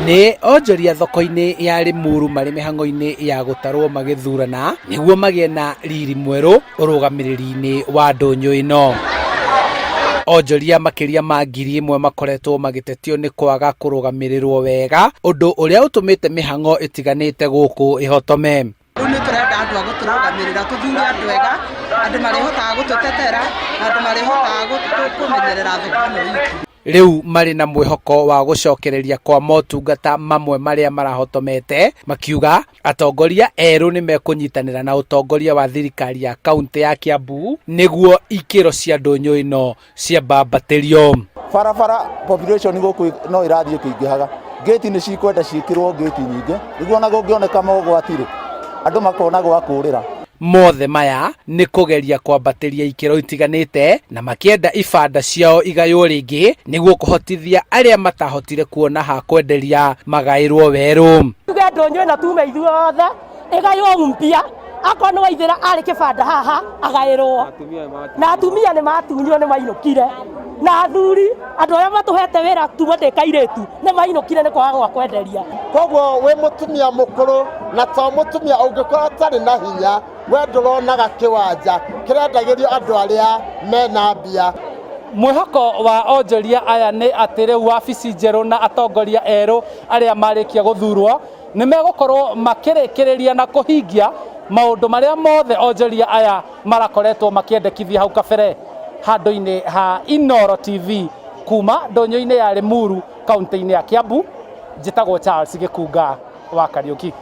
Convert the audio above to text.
Nĩ onjoria thoko-inĩ ya Limuru marĩ mĩhang'o-inĩ ya gũtarwo magĩthurana nĩguo magĩe na riri mwerũ ũrũgamĩrĩri-inĩ wa ndũnyũ ĩno. Onjoria makĩria ma 1000 makoretwo magĩtetio nĩ kwaga kũrũgamĩrĩrwo wega, ũndũ ũrĩa ũtũmĩte mĩhang'o ĩtiganĩte gũkũ ĩhotome. Rĩu nĩ tũrenda andũ a gũtũrũgamĩrĩra, tũthure andũ ega, andũ marĩhotaga gũtũtetera, na andũ marĩhotaga kũmenyerera thoko ĩno itũ. Rĩu marĩ na mwĩhoko wa gũcokereria kwa motungata mamwe marĩa marahotomete, makiuga atongoria erũ nĩ mekũnyitanĩra na ũtongoria wa thirikari ya kaunti ya Kiambu nĩguo ikĩro cia ndũnyũ ĩno ciambambatĩrio. Barabara population gũkũ no ĩrathiĩ ĩkĩingĩhaga, ngĩti nĩ cikwenda ciĩkĩrwo ngĩti nyingĩ nĩguo ona kũngĩoneka mogwati rĩ, andũ makona gwa kũrĩra. Mothe maya nĩ kũgeria kwambatĩria ikĩro itiganĩte na makĩenda ibanda ciao igaywo rĩngĩ nĩguo kũhotithia arĩa matahotire kuona ha kwenderia magaĩrwo werũ. Tuge ndũnyũ ĩno tume ithuothe ĩgaywo mpya akorwo nĩ waithĩra arĩ kĩbanda haha agaĩrwo na atumia nĩ matunywo nĩ mainũkire na athuri andũ arĩa matũhete wĩra tuma ndĩ kairĩtu nĩ mainũkire nĩ kwaga gwa kwenderia. Koguo wĩ mũtumia mũkũrũ na to mũtumia ũngĩkorwo ũtarĩ na hinya we ndũronaga kĩwanja kĩrendagĩrio andũ arĩa mena mbia. Mwĩhoko wa onjoria aya nĩ atĩ rĩu wabici njerũ na atongoria erũ arĩa marĩkia gũthurwo nĩ megũkorwo makĩrĩkĩrĩria na kũhingia maũndũ marĩa mothe onjoria aya marakoretwo makĩendekithia hau kabere. Handũ-inĩ ha Inooro TV kuma ndũnyũ-inĩ ya Limuru kaunti-inĩ ya Kiambu, njĩtagwo Charles Gĩkunga wa Kariũki.